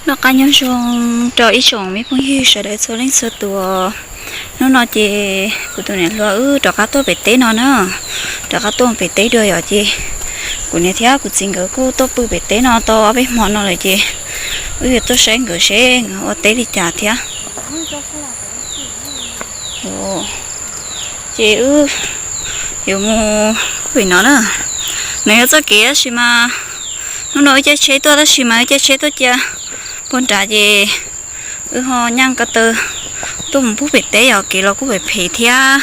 Noj qab nyob zoo rau ib tsoom me phooj ywg sawv daws txhua leej txhua tus. Hnub no ces kuv tus niam hluas wb rov qab tuaj pem teb no na, rov qab tuaj pem teb dua yom. Ces kuv niam thiab kuv txiv nkawd kuj tuaj pw pem teb no tau ob peb hmo no lawm ces wb yuav tuaj saib nkawd seb nkawd ua teb li cas thiab. Ces wb yuav mus pem no na. Nws yog txoj kev tab sis mas hnub no wb caij tsheb tuaj tab sis mas wb caij tsheb tuaj cia puag nrad ces wb ho nyaj ko taw tuaj mus pub pem teb yom, kev los kuj phem phem thiab,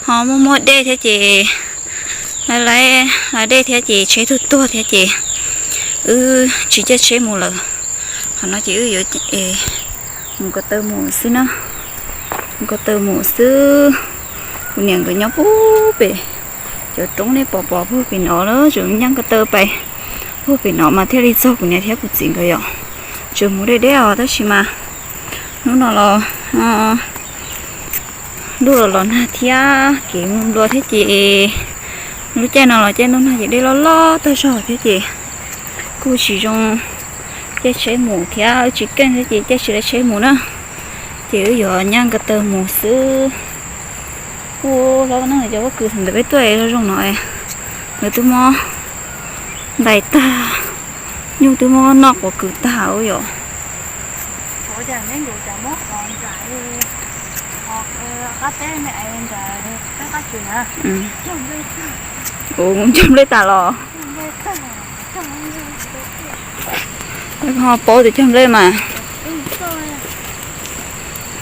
ho muaj muaj dej thiab ces lawv lawv dej thiab ces tsheb tuag tuag thiab ces wb tsis caij tsheb mus lawm. Qhov no ces wb yuav mus ko taw mus xwb na, mus ko taw mus xwb. Kuv niam nkawd nyob puag pem cov roob nej pom pom puag pem no lawm, tseem nyaj ko taw pais puag pem no mas thiaj li txog kuv niam thiab kuv txiv nkawd yom. Tseem mus deb deb os tab sis mas hnub no los ntuj los los nag thiab kev mus nplua thiab ces lub caij no los caij ntuj nag ces dej loj loj tag zog thiab ces kuj tsis zoo caij tsheb mus thiab wb tsis keej thiab ces caij tsis tau tsheb mus na. Ces wb yuav nyaj ko taw mus xwb. Ua hlob neej cov pob kws thaum ntawd peb tuaj zoo zoo no, nkawd twb muab ntais tag, nyuj twb muab noj quav kws tag ua yom. Ua cog nplej tas los. Ho paub tias cog nplej mas.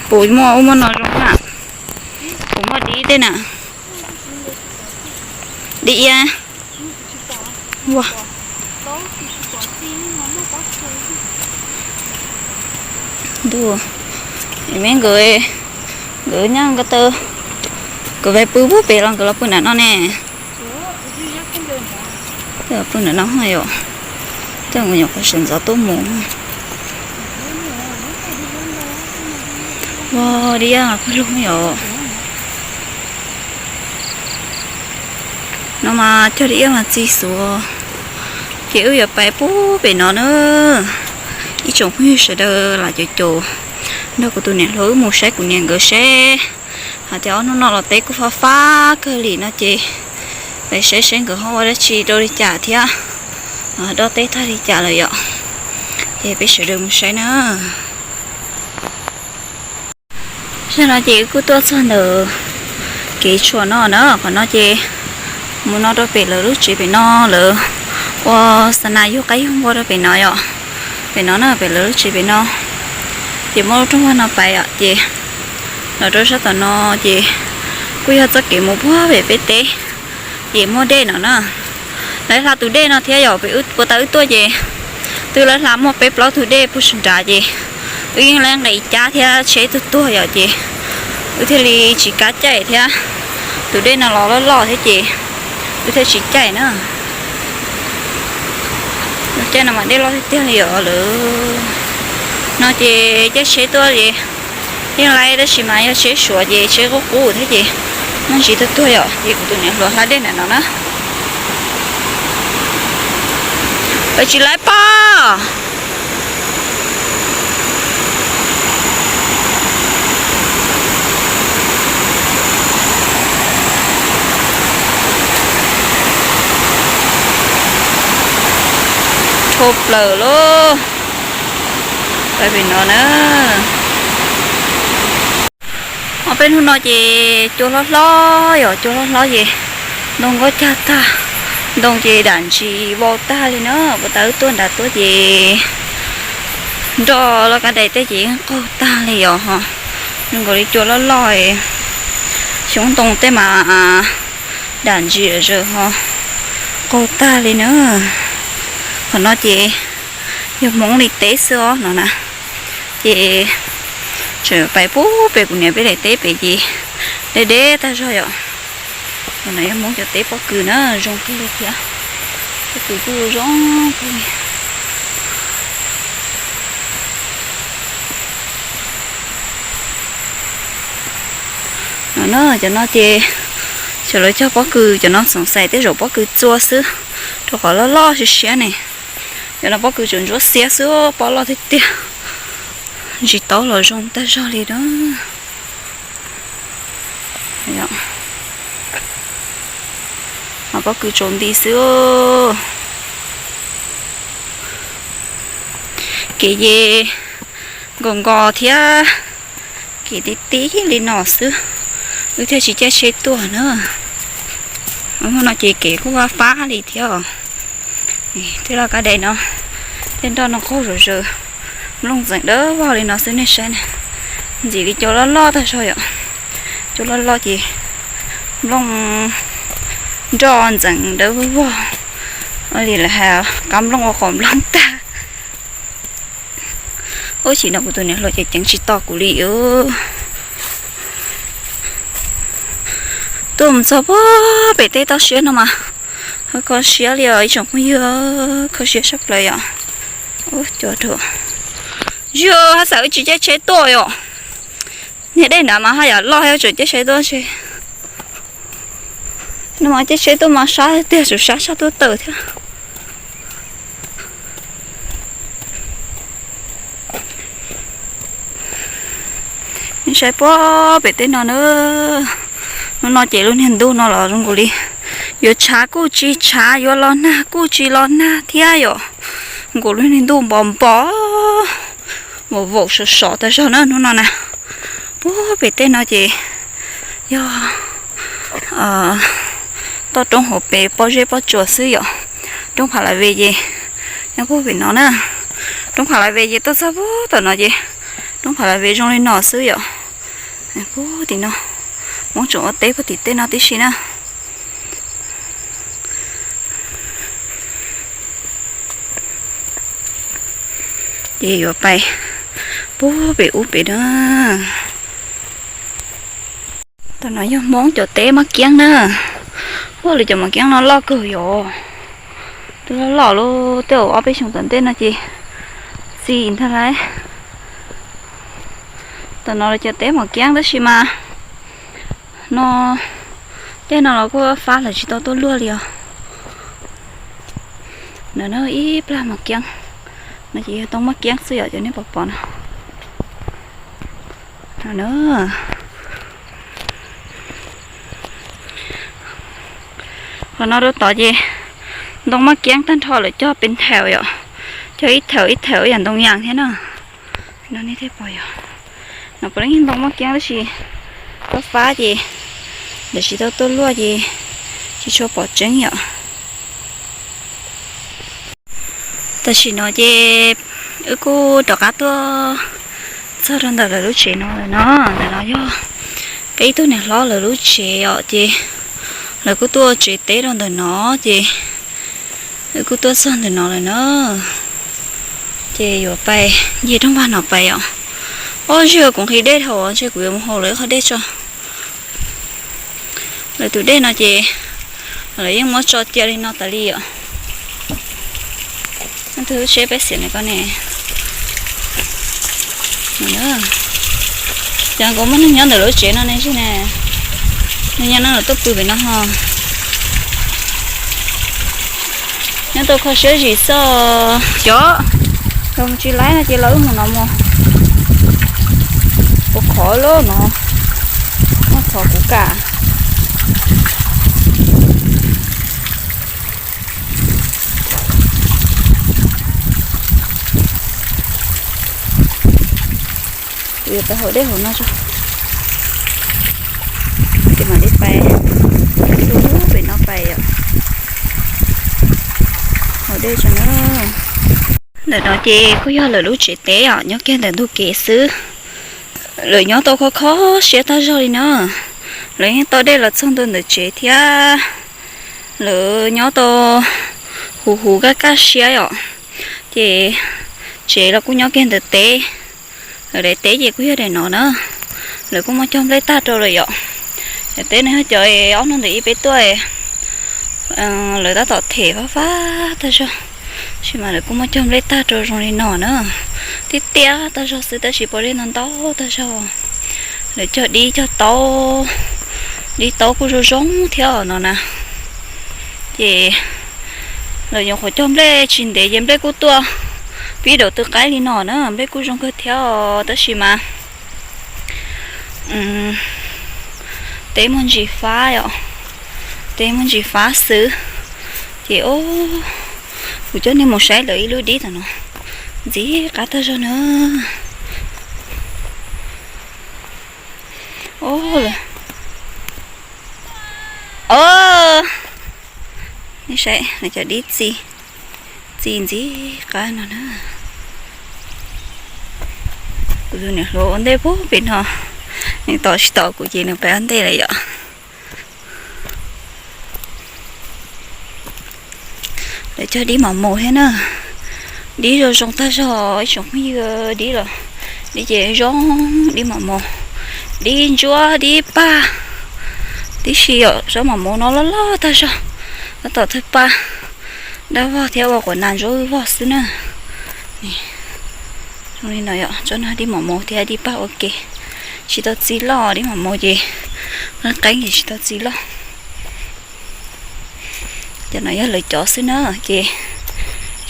Puas muaj ub muaj no zoo na. Puas muaj dib tej na. Dib iab. Ntuj, me nkawd, nkawd nyaj ko taw, nkawd vais pw puag pem los nkawd los pw nram no ne. Pw nram no yom, tej nkawd nyuam qhuav sawv ntxov tuaj mus. Ua dib iab pawg lug yom. No mas cog dib iab mas txi xuv. Ces wb yuav pais puag pem no na. Ib tsoom phooj ywg sawv daws lam caum caum nrog kuv tus niam hluas wb mus saib kuv niam nkawd seb hais tias ob hnub no los teb kuj fab fab kawg li no ces pais saib seb nkawd ho ua dab tsi rau li cas thiab, dob teb tag li cas lawm yom. Ces peb sawv daws mus saib na. Zaum no ces wb kuj tuaj txog ntawm kev tshuam no na, qhov no ces mus no rau pem lawv lub tsev pem no, lawv ua xa nas yug qaib yug npua rau pem no yom. Pem no na pem lawv lub tsev pem no, ces muab lub rooj vag no pais yom, ces los rau sab tom no ces kuj yog txoj kev mus puag pem peb teb. Ces muaj dej no na, lawv hla tus dej no thiab yom, pem puag ta wb tuaj ces twb lawv hla muaj peb plaub tug dej puag sawv nrad ces wb yeej lawv nqis cab thiab tsheb tuag tuag yom ces wb thiaj li tsis kav caij thiab. Tus dej no los loj loj thiab ces wb thiaj tsis caij na. Lub caij no mas dej loj tiag tiag li os lawm. No ces caij tsheb tuaj ces yeej laib tab sis mas yog tsheb Suav ces tsheb qub qub thiab ces muaj ntsis tuag tuag yom, ces kuv tus niam hluas hla dej ntawm no na. Pab tsis laib pab. Rho plaws lauj. Pab pem no na. Ob peb hnub no ces cua hlob hlob yom, cua hlob hlob ces ntoo nkaub cag tag, ntoo ces dam ntsis vau tag li na, puag ta wb tuaj nram tuaj ces nroj loj kab dais tej ces yeej qaug tag li yom ho. Zoo nkaus li cua loj loj, xyoob ntoo tej mas dam ntsis zawm ho qaug tag li na. Qhov no ces yog Hmoob li teb xwb os no na. Ces tseem pais puag pem kuv niam peb daim teb pem ces deb deb tag zog yom. Qhov no yog Hmoob cov teb pob kws na, zoo kawg li thiab. Pob kws kuj zoo kawg li. No na, cov no ces cov lawv cog pob kws, cov no xoom xais tej zaum pob kws txua xwb, rau qhov loj loj siab siab ne. Cov no pob kws tseem ntsuab xiab xwb, pob loj tiag tiag. Ntsis taub los zoo tag zog li na. Pob kws tsaus nti xwb. Kev ces nkos nkos thiab, kev tib tib li no xwb, wb thiaj tsis caij tsheb tuaj na. Hnub no ces kev kuj fab fab li thiab. Tej loj kab dais no, tej nroj no qaug zom zaws, nplooj ntxeem dawb vog li no xwb nej saib na. Ntxim li cua loj loj tag zog yom. Cua loj loj ces nplooj nroj ntxeem dawb vog li lawv hais, qab nplooj ua qhov nplooj tag. Ub, chim no kuv tus niam hluas ces ceev tsis tos kuv li. Tuaj mus txog puag pem tej toj siab no mas kho siab li os ib tsoom phooj ywg, kho siab tshaj plaws yom. Ub, cua rau, yog haj xav wb tsis caij tsheb tuaj yom. Niag dej nrad mas haj yam loj thiab tseem caij tsheb tuaj ntshe. No mas caij tsheb tuaj mas sab tiag, tseem sab sab tuaj tawm thiab. Nej saib puag pem tej no na. Hnub no ces lub niag ntuj no los zoo nkaus li yuav tshav kuj tsis tshav, yuav los nag kuj tsis los nag thiab yom. Nkaus lub niag ntuj npo npo, vaum vaum sov sov tag zog na hnub no na. Puag pem tej no ces yog toj roob hauv pes pob zeb pob tsuas xwb yom. Roob Pha La Ve ces nyob puag pem no na. Roob Pha La Ve ces tuaj txog puag tom no ces roob Pha La Ve zoo li no xwb yom. Puag tim no, Hmoob tseem ua teb puag tim tej no tib si na. Ces yuav pais puag pem ub pem na. Tam no yog Hmoob cov teb Mab Kiab na. Ua li cov Mab Kiab no loj kawg yom. Twb loj loj lub tej zaum ob peb xyoos tom ntej no ces txi ntag lauj. Tam no lawv cov teb Mab Kiab tab sis mas no, tej no los kuj fab lawv tsis tau tuaj luaj li os. No na ib plag Mab Kiab, no ces yog ntoo Mab Kiab xwb yom cov nej pom pom no. No na. Qhov no rau tod ces ntoo Mab Kiab tag nrho lawv cog pes thaum yom, cog ib thaum ib thaum yam ntoo yas thiab na. No nej thiaj pom yom, no puav leej yog ntoo Mab Kiab tab sis fab fab ces lawv tsis tau tuaj luaj ces tsis tshua pom tseeb yom. Tam sim no ces wb kuj rov qab tuaj txog rau ntawm lawv lub tsev no lawm no. Ntawm no yog peb ib tug niam hlob lawv lub tsev os ces lawv kuj tuaj tsev teb rau ntawm no ces wb kuj tuaj txog ntawm no lawm na. Ces yuav pais ncig rooj vag no pais os. Ob, zig kuv nqhis dej dhau ntshe kuv yuav mus haus lawv qhov dej tso. Lawv tus dej no ces lawv yeej muab tso cia li no tas li os. Leej twg lub tsheb peb xiam ne koj ne. Ces kuv muaj neeg nyob ntawm lub tsev no ne, tsis ne, neeg nyob no lawv tuaj pw pem no ho. Nyob tau kho siab zim xwb. Xyov, yog mus tsis laib no ces los wb mus no mus. Kuv qhov loj no, muaj qhov kuv kam. Kuv yuav pais haus dej hauv no tso, ces mam li pais pem no pais yom. Haus dej tso na. Ntawm no ces kuj yog lawv lub tsev teb os, nyob kiag ntawm ntug kev xwb. Lawv nyob tau kho kho siab tag zog li na. Lawv yeej tau dej los txog ntua ntawm tsev thiab. Lawv nyob tau huv huv kaj kaj siab os. Ces tsev los kuj nyob kiag ntawm teb. Lawv daim teb ces kuj yog daim no na. Lawv kuj muab cog nplej tag rau lawm yom. Daim teb no yog cov ob hnub ntawm ib peb tuaj, lawv tab tom them fab fab tag zog, tab sis mas lawv kuj muab cog nplej tag rau zoo li no na. Tiaj tiaj tag zog xwb tab sis pob zeb ntau ntau tag zog. Lawv cog dib cog taub, dib taub kuj zoo zoo thiab no na. Ces Lawv nyuam qhuav cog nplej tsis ntev ces nplej kuj tuaj pib daus tw qaib li no na, nplej kuj zoo kawg thiab os, tab sis mas teb muaj ntsis fab yom, teb muaj ntsis fab xwb. Ces kuv coj nej mus saib lawv ib lub dib tam no, ntxim qab tag zog na. Nej saib, lawv cov dib txi, txi ntxim qab no na. Kuv tus niam hluas ua ntej puag pem no, nws tos tsis tau kuv ces nws pais ua ntej lawm yom. Lawv cog dib mam mus thiab na. Dib zoo zoo tag zog ib tsoom phooj ywg, dib los, dib ces zoo, dib mam mus, dib ntsuab dib paj tib si yom. Tsob mam mus no loj loj tag zog, tab tom thawj paj, dab vog thiab ua quav nas ntsuab vog xwb na. Zoo li no yom, tsob no dib mam mus thiab dib paj ua ke, tsis tau txi loj, dib mam mus ces qeeb qeeb ces tsis tau txi loj. Cov no yog lawv cov xwb na, ces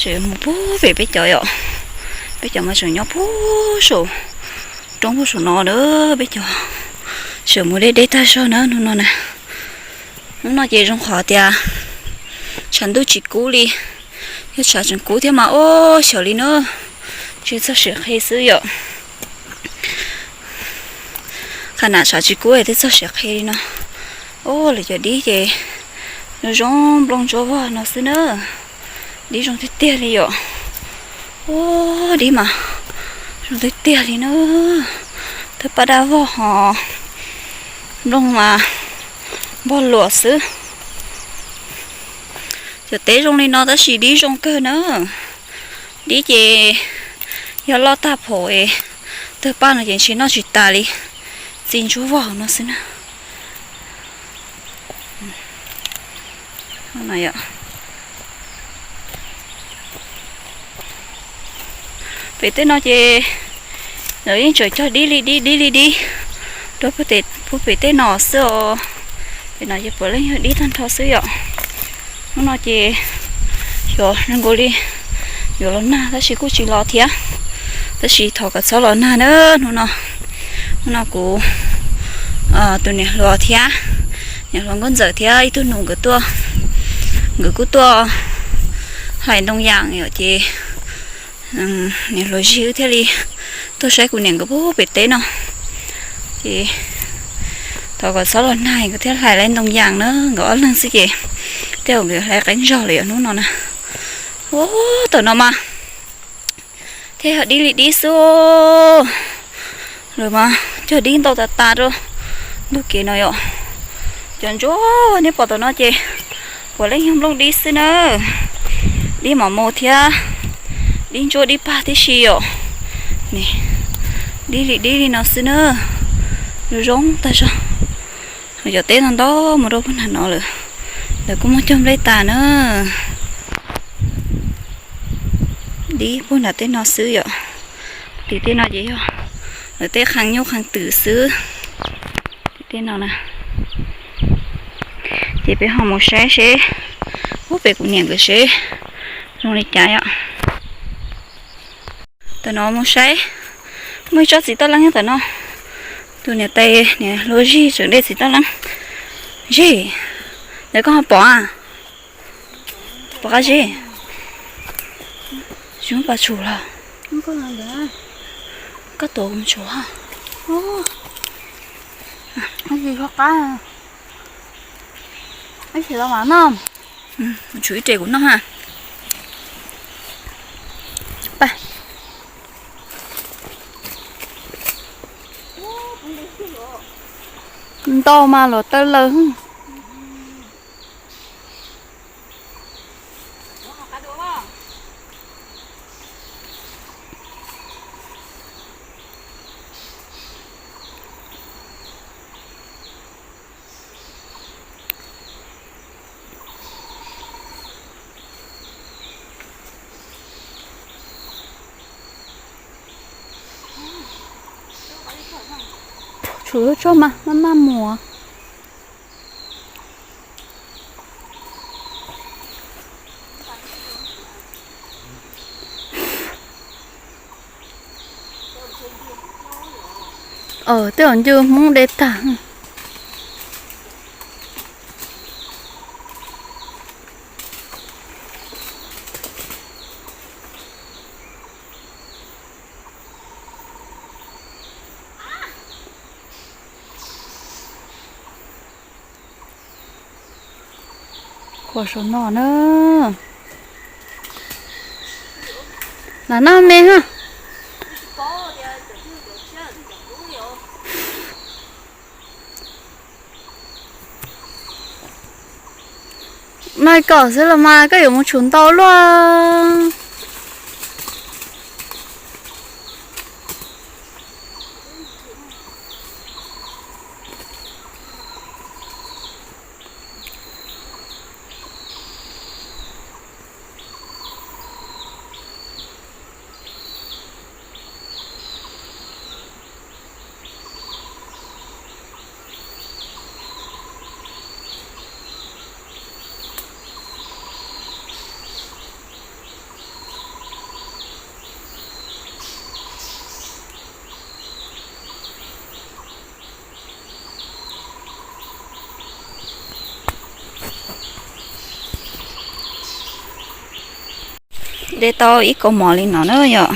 tseem mus puag pem peb cov yom. Peb cov mas tseem nyob puag saum roob puag saum no na, peb cov tseem mus deb deb tag zog na hnub no na. Hnub no ces zoo qhov tias tshav ntuj tsis kub li, yog tshav tseem kub thiab mas ua xyov li na, tsis txog siav qhi xwb yom. Qhov na tshav tsis kub es twb txog siav qhi li no. Ua lawv cov dib ces zoo zoo nplooj ntsuab vog no xwb na. Dib zoo tiag tiag li yom. Ua dib mas zoo tiag tiag li na. Thawj paj dab vog ho nplooj mas npog luam xwb. Cov teb zoo li no tab sis dib zoo kawg na. Dib ces yog loj tag phaum es thawj paj no ces ntshe noj tsis tas li, txi ntsuab vog no xwb na. Pem tej no ces lawv yeej tseem cog dib li dib dib li dib rau puag pem tej no xwb os. Pem no ces puav leej yog dib tag nrho xwb yom. Hnub no ces xyov zoo nkaus li yuav los nag tab sis kuj tsis los thiab. Tab sis thov kom txhob los nag na hnub no. Hnub no kuv tus niam hluas thiab, niam hluas nkauj ntxawm thiab ib tug nus nkawd tuaj, nkawd kuj tuaj hlais ntoo yas yom ces niam hluas Zig wb thiaj li tuaj saib kuv niam nkawd puag pem teb no. Ces thov kom txhob los nag nkawd thiaj hlais lawv ntoo yas na, nkawd ob leeg xwb ces tej zaum nkawd hlais qeeb zog lawm yom hnub no na. Ua tam no mas thiaj yog dib li dib xwb. Lawv mas cog dib ntau tas tas rau ntug kev no yom. Cov ntsuab nej pom tam no ces puav leej yog nplooj dib xwb na. Dib mam mus thiab dib ntsuab dib pag tib si yom. Dib li dib li no xwb na. Zoo zoo tag zog. Cov teb no ntau mus rau puag nram no lawm, lawv kuj muab cog nplej tas na. Dib puag nram tej no xwb yom. Tim tej no ces yog lawv tej qhee nyuj qhee twm xwb. Tim tej no na. Ces peb ho mus saib seb, ub, pem kuv niam nkawd seb zoo li cas yom. Tam no mus saib, muaj ib tsob txiv toj leeb nyob tam no. Tus niam tais niam hluas Zig tseem de txiv toj leeb. Zig, ntawd koj ho pom a? Pom qab Zig? Tsis muaj pas tsum los? Koj tuav kuv tsum. Tsum ib re kuv noj ha. Ntau mas los tawg lawg. Tshuav lub tsob mas maj maj mus. Tej zaum ncu Hmoob de tag. Khuam saum no na. Lam noj me ha. Noj ib kom xwb los mas koj yuav mus tshum ntau luaj. De tau ib kaus mom li no na yom.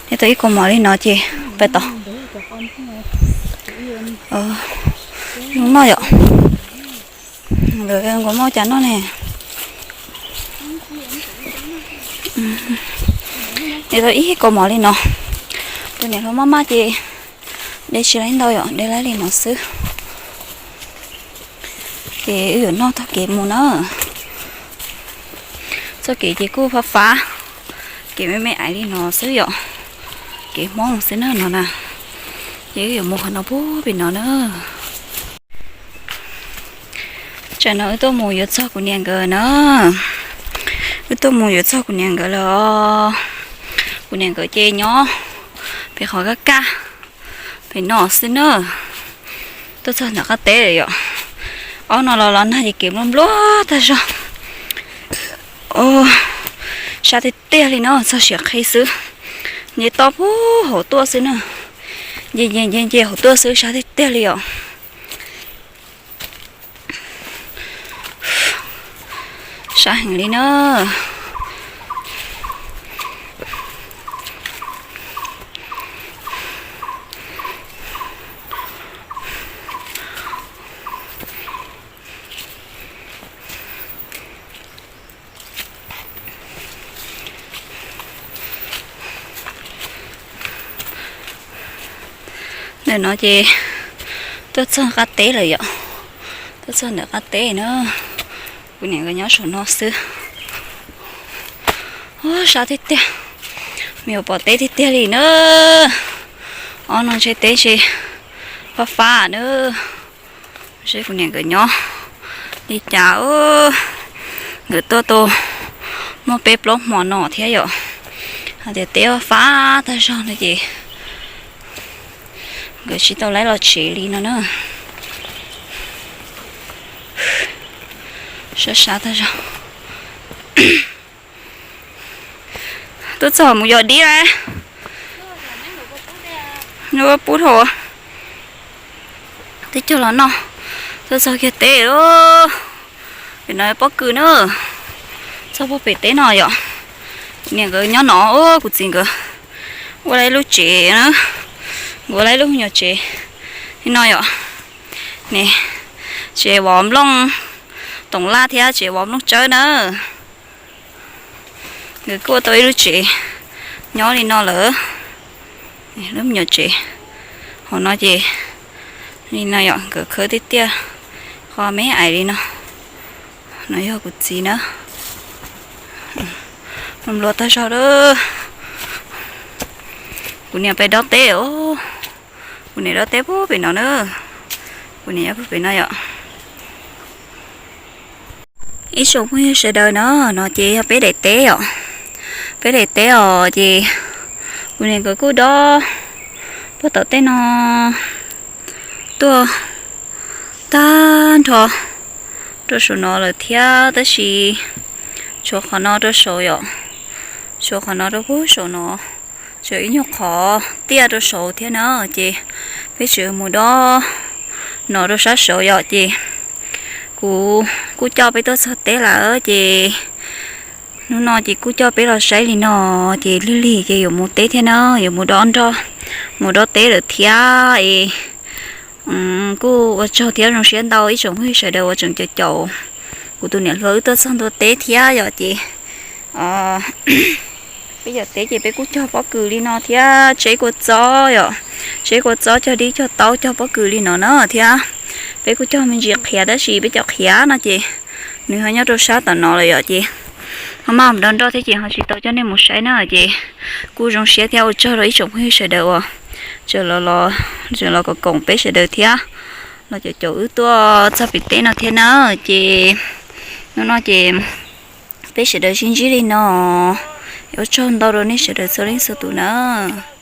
De tau ib kaus mom li no ces pais tod. Zoo noj yom. Nkawd nquas maj cas noj ne. De tau ib kaus mom li no. Tus niam hluas maj maj ces de tsis laib ntau yom, de laib li no xwb. Ces wb yuav noj txoj kev mus na. Txoj kev ces kuj fab fab, kev me me ais li no xwb yom. Kev Hmoob xwb na no na. Ces wb yuav mus qhov no pub pem no na. Tsam no wb tuaj mus yuav txog kuv niam nkawd na. Wb tuaj mus yuav txog kuv niam nkawd lawm os. Kuv niam nkawd ces nyob pem qhov kaj kaj pem no xwb na. Tuaj txog ntawm qab teb lawm yom. Ob no los los nag ces kev npluag npluag tag zog. Sab tiag tiag li no, txog siav qhi xwb. Nce toj puag hauv tuaj xwb na. Nce nce nce nce hauv tuaj xwb, sab tiag tiag li os. Sab heev li na. Ntawm no ces tuaj txog qab teb lawm yom. Tuaj txog ntawm qab teb na. Kuv niam nkawd nyob saum no xwb. Sab tiag tiag. Me nyuam pom teb tiag tiag li na. Ob no ntshe teb ntshe fab fab na. Seb kuv niam nkawd nyob li cas. Nkawd tuaj tau muaj peb plaub hmo no thiab yom. Hais tias teb fab tag zog no ces nkawd tsis tau laib los tsev li no na. Sab sab tag zog. Tuaj txog mus yos dib lawm. Nyob pub dhau. Teb cog los noj. Tuaj txog kiag teb. Pem no pob kws na. Txog puag pem teb no yom. Kuv niam nkawd nyob no, kuv txiv nkawd ua lawv lub tsev na. Nkawd ua lawv lub me nyuam tsev li no yom. Ne, tsev vov nplooj toov laj thiab tsev vov nplooj tsawb na. Nkawd kuj ua tau ib lub tsev nyob li no lawm. Lub me nyuam tsev hauv no ces li no yom, nkawd khawb tiag tiag, qhov me ais li no. No yog kuv txiv na. Npluag tag zog lawm. Kuv niam pais dob teb os. Kuv niam dob teb puag pem no na. Kuv niam nyob puag pem no yom. Ib tsoom phooj ywg sawv daws na, no ces yog peb daim teb os. Peb daim teb os ces kuv niam nkawd kuj dob puag tom tej no tuaj tag nrho rau saum no lawm thiab, tab sis tshuav qhov no rau saud yom. Tshuav qhov no rau puag saum no, tshuav ib nyuag qhov tiaj rau saud thiab na, ces Peb tseem mus dob no rau sab saud yom, ces kuv kuj coj peb tuaj txog teb lawm ces hnub no ces kuj coj peb los saib li no, ces lig lig ces yuav mus teb thiab na, yuav mus dob nroj, mus dob teb lawm thiab es kuj ua tsaug thiab zoo siab ntau ib tsoom phooj ywg sawv daws uas tseem caum caum kuv tus niam hluas wb tuaj txog ntua teb thiab yom, ces peb yog teb ces peb kuj cog pob kws li no thiab, tseb kua txob yom, tseb kua txob cog dib cog taub cog pob kws li no na thiab. Peb kuj cog me ntsis qhiav tab sis peb cov qhiav no ces nws ho nyob rau sab tom no lawm yom, ces ho maj mus dob nroj thiab ces ho tsis tau coj nej mus saib na, ces kuj zoo siab thiab ua tsaug rau ib tsoom phooj ywg sawv daws uas tseem los, tseem los koom koom peb sawv daws thiab, los caum caum wb tuaj txog pem teb no thiab na. Ces hnub no ces peb sawv daws sib ntsib li no, ua tsaug ntau rau nej sawv daws txhua leej txhua tus na.